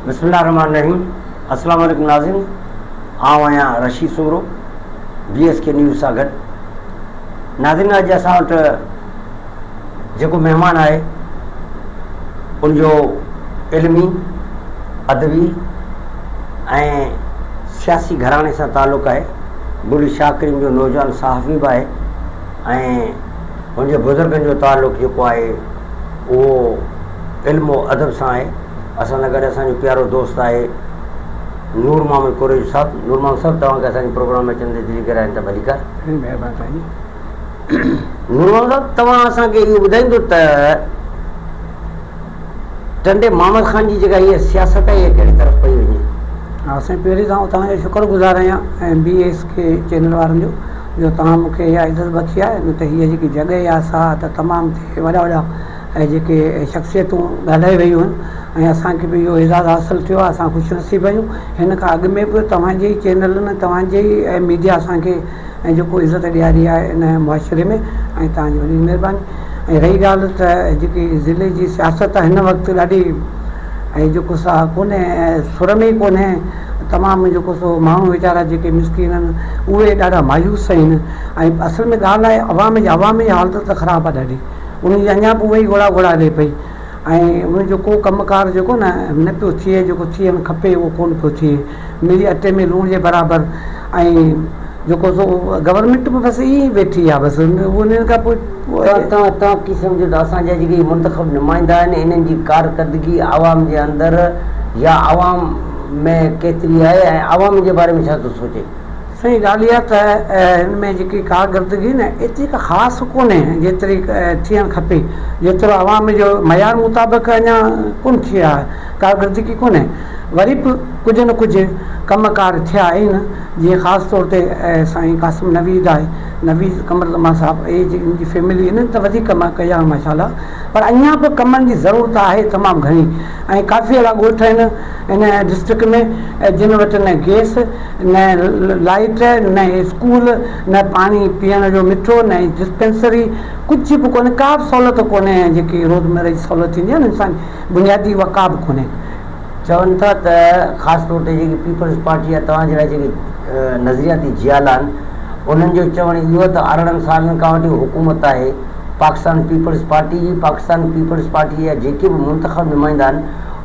بسم الله الرحمن الرحيم السلام عليڪم ناظرين آئون آهيان Rasheed Soomro B S K news سان گڏ ناظرين اڄ اسان وٽ جيڪو مهمان آهي ان جو علمي ادبي ۽ سياسي گهراڻي سان تعلق آهي بلي شاهه ڪريم جو نوجوان صحافي به آهي ۽ هن جي بزرگن جو تعلق جيڪو آهي اهو علم و ادب سان آهي. اسان سان گڏ اسان جو پيارو دوست آهي نور محمد ڪوريجو صاحب. نور محمد صاحب توهان کي اسان جي پروگرام ۾ اچڻ تي دلي گهراين ٿا ڀليڪار. مهرباني سائين. نور محمد صاحب توهان اسان کي اهو ٻڌائيندو ته ٽنڊي محمد خان جي جيڪا هيء سياست آهي اها ڪهڙي طرف پئي وڃي؟ ها سائين پهرين ته آئون توهان جو شڪر گذار آهيان ۽ بي ايس ڪي چينل وارن جو جو توهان مون کي اها عزت بخشي آهي نه ته هيء جيڪي جڳهه آهي سا ته تمام ٿئي وڏا وڏا ۽ جيڪي شخصيتون ڳالهائي ويون آهن ۽ اسان کي به اهو اعزاز حاصل ٿيو آهي اسان خوش نصيب آهيون هن کان اڳ ۾ به توهان جي ئي چينلن ۽ توهان جي ئي ميڊيا اسان کي ۽ جيڪو عزت ڏياري آهي ان معاشري ۾ ۽ توهان جي وڏي مهرباني ۽ رهي ڳالهه ته جيڪي ضلعي جي سياست آهي هن وقت ڏاڍي ۽ جيڪو سا ڪونهي سر ۾ ئي ڪونهي تمام جيڪو سو ماڻهو ويچارا جيڪي مسڪين آهن اهي ڏاڍا مايوس آهن ۽ اصل ۾ ڳالهه آهي عوام جي عوام جي حالت ته خراب آهي ڏاڍي انهن جي اڃا به اهي ئي ڳوڙها ڳوڙها هلي پئي ۽ انهن جو ڪو ڪم ڪار جيڪو نه نه پيو ٿئي جيڪو ٿيڻ کپي اهو ڪونه پيو ٿئي ملي اٽي ۾ لوڻ جي برابر ۽ جيڪو سو گورنمينٽ به بس ائين ئي ويٺي آهي بس انهن کان پوء توهان توهان ڪي سمجهو ته اسان جا جيڪي منتخب نمائندا آهن انهن جي ڪارڪردگي عوام جي اندر يا عوام ۾ ڪيتري آهي ۽ عوام جي باري ۾ ڇا ٿو سوچي؟ سائين ڳالهه اها ته هن ۾ جيڪي ڪارڪردگي نه ايتري ڪا خاص ڪونهي جيتري ٿيڻ کپي جيترو عوام جو معيار مطابق اڃا ڪونه ٿي آهي ڪارڪردگي ڪونهي وري به ڪجهه نه ڪجهه ڪم ڪار ٿيا آهن جيئن خاص طور تي سائين قاسم نويد آهي نويد قمر زمان صاحب اهي جي ان جي فيملي انهن ته وڌيڪ ڪم ڪيا آهن ماشاء الله پر اڃا به ڪمن جي ضرورت آهي تمام گهڻي ۽ ڪافي اهڙا ڳوٺ آهن ان ڊسٽرڪٽ ۾ جن وٽ نه گيس نه لائيٽ نه اسڪول نه پاڻي پيئڻ جو مٺو نه ئي ڊسپينسري ڪجهه به ڪونهي ڪا به سهولت ڪونهي جيڪي روزمره جي سهولت ٿيندي آهي نه انسان بنيادي اها ڪا به ڪونهي. چون ٿا ته خاص طور تي جيڪي پيپلز پارٽي يا توهان جهڙا جيڪي نظرياتي جيالا آهن انهن جو چوڻ اهو آهي ته 18 سالن کان وٺي حڪومت آهي پاڪستان پيپلز پارٽي جي پاڪستان پيپلز پارٽي جا جيڪي به منتخب نمائندا آهن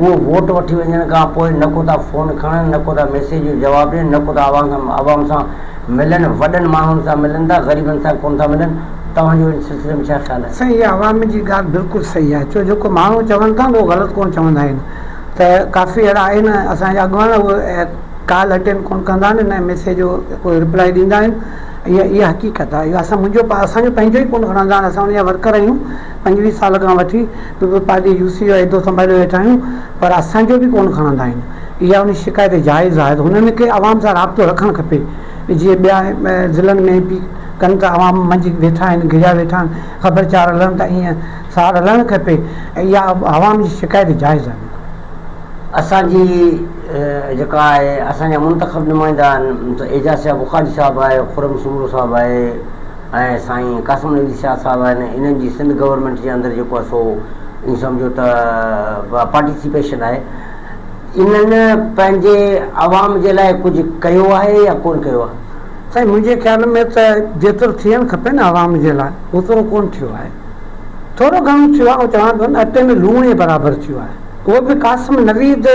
اهو ووٽ وٺي وڃڻ کان پوء نه ڪو ٿا فون کڻن نه ڪو ٿا ميسيج جو جواب ڏين نه ڪو ٿا عوام سان عوام سان ملن وڏن ماڻهن سان ملن ٿا غريبن سان ڪونه ٿا ملن توهان جو ان سلسلي ۾ ڇا خيال آهي؟ سائين اها عوام جي ڳالهه بلڪل صحيح آهي ڇو جيڪو ماڻهو چون ٿا نه اهو غلط ڪونه چوندا آهن ته ڪافي اهڙا آهن اسان جا اڳواڻ اهي ڪال اٽينڊ ڪونه ڪندا آهن نه ميسيج جو ڪو رپلائي ڏيندا آهن اها اها حقيقت آهي اهو اسان منهنجو اسان جو پنهنجو ئي ڪونه کڻندا آهن اسان ان جا ورڪر آهيون 25 سال کان وٺي پيپلز پارٽي يو سي جو عهدو سنڀاليو ويٺا آهيون پر اسان جو به ڪونه کڻندا آهن اها ان شڪايت جائز آهي ته هنن کي عوام سان رابطو رکڻ کپي جيئن ٻيا ضلعن ۾ به ڪن ٿا عوام منجهه ويٺا آهن گهڙيا ويٺا آهن خبر چار هلن ٿا ائين سار هلڻ کپي ۽ اها عوام جي شڪايت جائز آهي. اسان جي جيڪا آهي اسان جا منتخب نمائندا آهن اعجاز شاهه بخاري صاحب آهي خرم سومرو صاحب آهي ۽ سائين قاسم علي شاهه صاحب آهن انهن جي سنڌ گورنمينٽ جي اندر جيڪو آهي سو ائين سمجهو ته پارٽيسپيشن آهي انهن پنهنجي عوام جي لاء ڪجهه ڪيو آهي يا ڪونه ڪيو آهي؟ سائين منهنجي خيال ۾ ته جيترو ٿيڻ کپي نه عوام جي لاء اوترو ڪونه ٿيو آهي. ٿورو گهڻو ٿيو آهي آئون چوان ٿو نه اٽي ۾ لوڻ جي برابر ٿيو آهي. اهو به قاسم نويد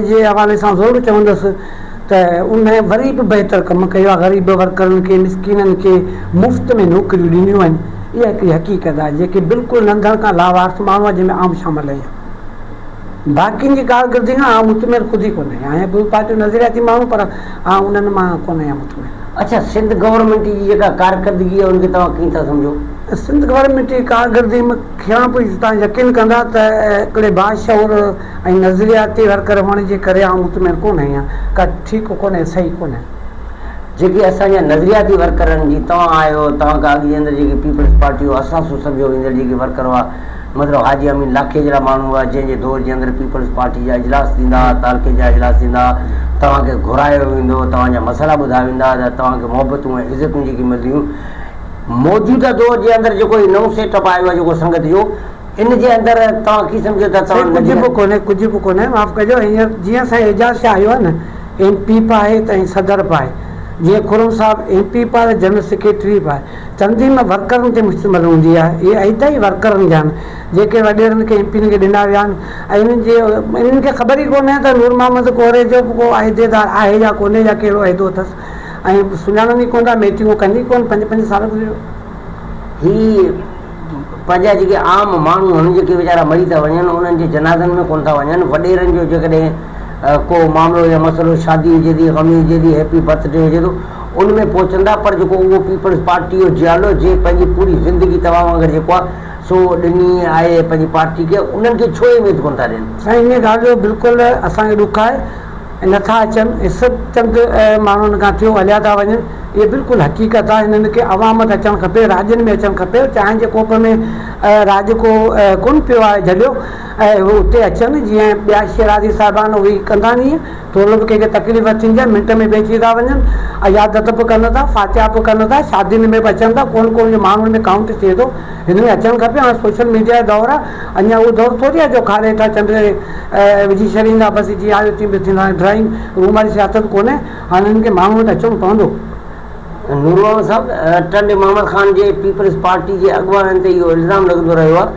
جي حوالي سان ضرور چوندس ته ان وري به بهتر ڪم ڪيو آهي غريب ورڪرن کي مسڪينن کي مفت ۾ نوڪريون ڏنيون آهن اها هڪڙي حقيقت آهي جيڪي بلڪل ننڌڻ کان لاوارث ماڻهو آهي جنهن ۾ آئون شامل آهيان. باقين جي ڪارڪردگي کان آئون مطمئن خود ئي ڪونه آهيان. آهيان به پارٽي جو نظرياتي ماڻهو پر آئون انهن مان ڪونه آهيان مطمئن. اڇا سنڌ گورنمينٽ جي جيڪا ڪارڪردگي آهي ان کي توهان ڪيئن ٿا سمجهو؟ سنڌ گورنمينٽ جي ڪارڪردگي ۾ کيان پئي توهان يقين ڪندا ته هڪڙي باشعور ۽ نظرياتي ورڪر هئڻ جي ڪري آئون مطمئن ڪونه آهيان. ڪا ٺيڪ ڪونهي صحيح ڪونهي. جيڪي اسان جا نظرياتي ورڪرن جي توهان آهيو توهان کان اڳ جي اندر جيڪي پيپلز پارٽي جو اثاثو سمجهيو ويندڙ جيڪي ورڪر هئا مطلب حاجي امين لاکي جهڙا ماڻهو هئا جنهن جي دور جي اندر پيپلز پارٽي جا اجلاس ٿيندا هئا تعلقي جا اجلاس ٿيندا هئا توهان کي گهرايو ويندو هو توهان جا مسئلا ٻڌا ويندا هئا توهان کي محبتون ۽ عزتون جيڪي ملنديون هيون موجوده دور جي اندر جيڪو هي نئون سيٽ اپ آيو آهي جيڪو سنگت جو ان جي اندر توهان ڪي سمجهو ٿا سائين توهان ڪجهه به ڪونهي ڪجهه به ڪونهي معاف ڪجو هينئر جيئن سائين اعجاز شاهه آيو آهي نه ايم پي به آهي ته ۽ صدر به آهي جيئن خرم صاحب ايم پي به آهي ته جنرل سيڪريٽري به آهي تنظيم ورڪرن تي مشتمل هوندي آهي اهي عهدا ئي ورڪرن جا آهن جيڪي وڏيرن کي ايم پين کي ڏنا ويا آهن ۽ انهن جي انهن کي خبر ئي ڪونهي ته نور محمد ڪوريجو به ڪو عهديدار آهي يا ڪونهي يا ڪهڙو عهدو اٿس ۽ سڃاڻن ئي ڪونه ٿا ميٽنگون ڪن ئي ڪونه پنج پنج سال گذريو. هي پنهنجا جيڪي عام ماڻهو آهن جيڪي ويچارا مري ٿا وڃن انهن جي جنازن ۾ ڪونه ٿا وڃن وڏيرن جو جيڪڏهن ڪو معاملو يا مسئلو شادي هجي ٿي غمي هجي ٿي هيپي برٿ ڊي هجي ٿو ان ۾ پهچن ٿا پر جيڪو اهو پيپلز پارٽي جو جيالو جنهن پنهنجي پوري زندگي توهان وانگر جيڪو آهي سو ڏني آهي پنهنجي پارٽي کي انهن کي ڇو اهميت ڪونه ٿا ڏين. سائين انهي ڳالهه جو بلڪل اسان کي ڏک آهي ۽ نٿا اچن ۽ سڀ چند ماڻهن کان ٿيو هليا ٿا وڃن اهي بلڪل حقيقت آهي هنن کي عوام وٽ اچڻ کپي راڄن ۾ اچڻ کپي چانهه جي ڪوپ ۾ راڄ ڪو ڪونه پيو آهي جهليو ۽ هو اتي اچن جيئن ٻيا شيرازي صاحبان اهي ڪندا آهن ائين ٿورو به ڪنهن کي تڪليف ٿيندي آهي منٽ ۾ بيچي ٿا وڃن عيادت به ڪن ٿا فاتحه به ڪن ٿا شادين ۾ به اچن ٿا ڪونه ڪونه جو ماڻهن ۾ ڪائونٽ ٿئي ٿو هن ۾ اچڻ کپي هاڻي سوشل ميڊيا جو دور آهي اڃا اهو دور ٿوري آهي جو کاري هيٺان چنڊ وجهي ڇڏيندا بس جيئن آيو تيئن به ٿيندو هاڻي ڊرائنگ روم واري سياست ڪونهي هاڻي هنن کي ماڻهن وٽ اچڻو پوندو. نور محمد صاحب، ٽنڊي محمد خان جي پيپلز پارٽي جي اڳواڻن تي اهو الزام لڳندو رهيو آهي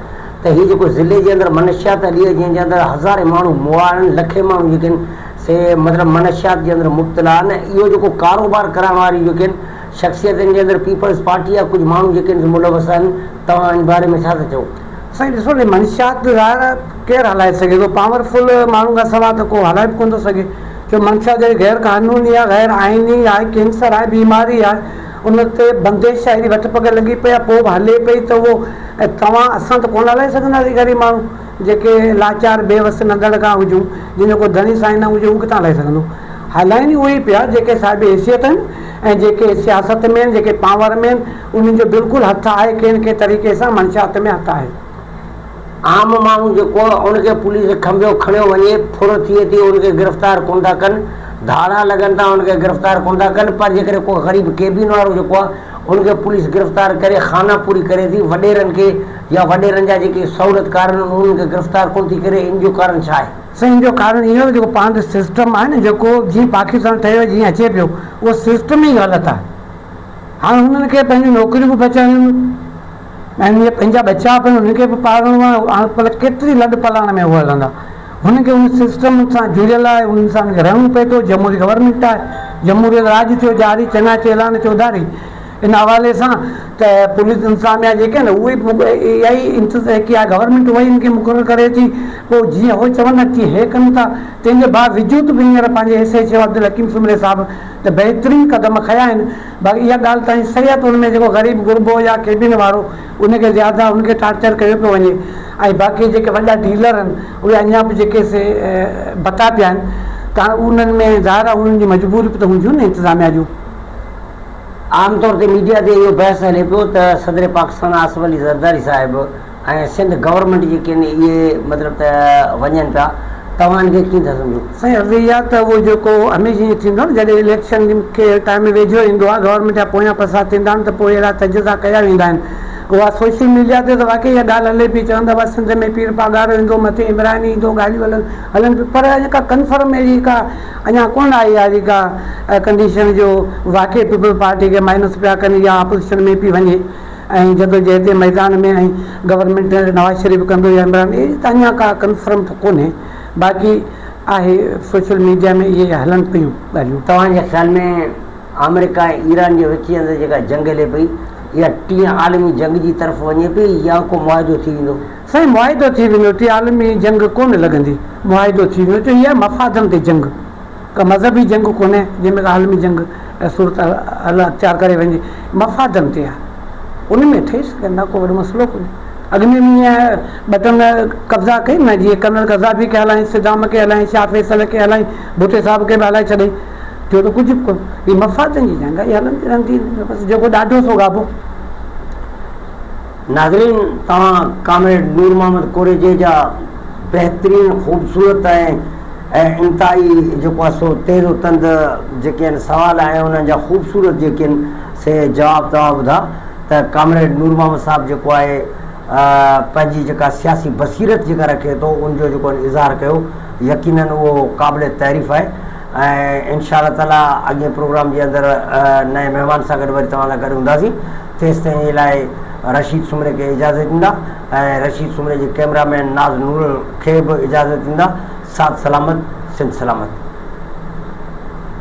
ته هي جيڪو ضلعي جي اندر منشيات هلي آهي جنهن جي اندر هزارين ماڻهو مئا آهن لکين ماڻهو جيڪي آهن سي مطلب منشيات جي اندر مبتلا آهن اهو جيڪو ڪاروبار ڪرائڻ واري جيڪي آهن شخصيتن جي اندر پيپلز پارٽي جا ڪجهه ماڻهو جيڪي آهن سي ملوث آهن توهان ان باري ۾ ڇا ٿا چئو؟ سائين ڏسو ني منشيات ظاهر آهي ڪير هلائي سگهي ٿو پاور فل ماڻهو کان سوا ته ڪو هلائي به ڪونه ٿو سگهي جو منشيات جهڙي غير قانوني آهي غير آئيني آهي ڪينسر آهي بيماري آهي ان تي بندش آهي ايڏي وٺ پڪڙ لڳي پئي آهي پوء به هلي پئي ته اهو توهان اسان ته ڪونه هلائي سگهنداسين غريب ماڻهو جيڪي لاچار بي وس ننڌڻڪا هجون جن جو ڪو ڌڻي سائين نه هجي هو ڪٿان هلائي سگهندو هلائين اهي ئي پيا جيڪي صاحب حيثيت آهن ۽ جيڪي سياست ۾ آهن جيڪي پاور ۾ آهن انهن جو بلڪل هٿ آهي ڪنهن نه ڪنهن طريقي سان منشيات ۾ هٿ آهي. عام ماڻهو جيڪو آهي ان کي پوليس کنڀيو کڻيو وڃي ڦر ٿئي ٿي ان کي گرفتار ڪونه ٿا ڪن ڌاڙا لڳن ٿا ان کي گرفتار ڪونه ٿا ڪن پر جيڪڏهن ڪو غريب ڪيبين وارو جيڪو آهي ان کي پوليس گرفتار ڪري خانه پوري ڪري ٿي وڏيرن کي يا وڏيرن جا جيڪي سهولتڪار آهن انهن کي گرفتار ڪونه ٿي ڪري ان جو ڪارڻ ڇا آهي؟ سائين ان جو ڪارڻ اهو آهي جيڪو پاڻ وٽ سسٽم آهي نه جيڪو جيئن پاڪستان ٺهيو جيئن اچي پيو اهو سسٽم ئي غلط آهي هاڻ هنن کي پنهنجون نوڪريون به بچائڻيون آهن ۽ اهي پنهنجا ٻچا به آهن انهن کي به پالڻو آهي هاڻ پر ڪيتري لڏ پلاڻ ۾ هو هلندا هنن کي ان سسٽم سان جڙيل آهي انهن سان هنن کي رهڻو پئي ٿو جمهوري گورنمينٽ آهي جمهوريت راڄ ٿيو جاري چڱا چيلا نه چوڌاري ان حوالي سان ته پوليس انتظاميا جيڪي آهن اهي به اها ئي جيڪي آهي گورنمينٽ اها ئي ان کي مقرر ڪري ٿي پوء جيئن هو چون ٿا تيئن هي ڪن ٿا تنهن جي باوجود به هينئر پنهنجي ايس ايڇ او عبدالحڪيم سومري صاحب ته بهترين قدم کنيا آهن باقي اها ڳالهه تائين صحيح آهي ته ان ۾ جيڪو غريب غربو يا ڪيبن وارو ان کي زياده ان کي ٽارچر ڪيو پيو وڃي ۽ باقي جيڪي وڏا ڊيلر آهن اهي اڃا به جيڪي سي بتا پيا آهن ته هاڻي انهن ۾ ظاهر آهي انهن جون مجبوريون به ته هونديون نه انتظاميا جون. عام طور تي ميڊيا تي اهو بحث هلي پيو ته صدر پاڪستان آصف علي زرداري صاحب ۽ سنڌ گورنمينٽ جيڪي آهن اهي مطلب ته وڃن پيا توهان ان کي ڪيئن ٿا سمجهو؟ سائين عرض اها ته اهو جيڪو هميشه ائين ٿيندو آهي نه جڏهن اليڪشن کي ٽائيم ويجهو ايندو آهي گورنمينٽ جا پويان پسا ٿيندا آهن ته پوء اهڙا تجزا ڪيا ويندا آهن اها سوشل ميڊيا تي ته واقعي اها ڳالهه هلي پئي چون ٿا بس سنڌ ۾ پير پاڳارو ايندو مٿي عمران ايندو ڳالهيون هلن هلن پيون پر اڃا ڪا ڪنفرم اهڙي ڪا اڃا ڪونه آئي آهي ڪا ڪنڊيشن جو واقعي پيپلز پارٽي کي مائنس پيا ڪن يا اپوزيشن ۾ پئي وڃي ۽ جدوجهد جي ميدان ۾ ۽ گورنمينٽ نواز شريف ڪندو يا عمران اهڙي ته اڃا ڪا ڪنفرم ته ڪونهي باقي آهي سوشل ميڊيا ۾ اهي هلن پيون ڳالهيون. توهان جي خيال ۾ آمريڪا ۽ ايران جي وچ جي اندر جيڪا جنگ هلي پئي اها ٽين عالمي جنگ جي طرف وڃي پئي يا ڪو معاهدو ٿي ويندو؟ سائين معاهدو ٿي ويندو ٽين عالمي جنگ ڪونه لڳندي معاهدو ٿي ويندو ڇو هي آهي مفادن تي جنگ. ڪا مذهبي جنگ ڪونهي جنهن ۾ ڪا عالمي جنگ صورت حال اختيار ڪري وڃي مفادن تي آهي ان ۾ ٺهي سگهن ٿا ڪو وڏو مسئلو ڪونهي اڳ ۾ به ائين ٻٽن قبضا ڪئي نه جيئن ڪرنل قذافي کي هلائين صدام کي هلائين شاهه فيصل کي هلائين ڀٽي صاحب کي به هلائي ڇڏيائين ٿيو ته ڪجهه به ڪونه هي مفادن جي جنگ آهي هلندي رهندي بس جيڪو ڏاڍو سو گابو. ناظرين توهان ڪامريڊ نور محمد ڪوريجي جا بهترين خوبصورت ۽ ۽ انتهائي جيڪو آهي سو تيز و تند جيڪي آهن سوال ۽ انهن جا خوبصورت جيڪي آهن سي جواب توهان ٻڌا ته ڪامريڊ نور محمد صاحب جيڪو آهي پنهنجي جيڪا سياسي بصيرت جيڪا رکي ٿو ان جو جيڪو اظهار ڪيو يقينن اهو قابل تعريف آهي ۽ انشاء الله تعالي اڳئين پروگرام جي اندر نئين مهمان سان گڏ وري توهان سان گڏ هونداسين تيستائين جي لاء رشيد سومري کي اجازت ڏيندا ۽ رشيد سومري جي ڪئميرا مين ناز نور کي به اجازت ڏيندا ساٿ سلامت سنڌ سلامت.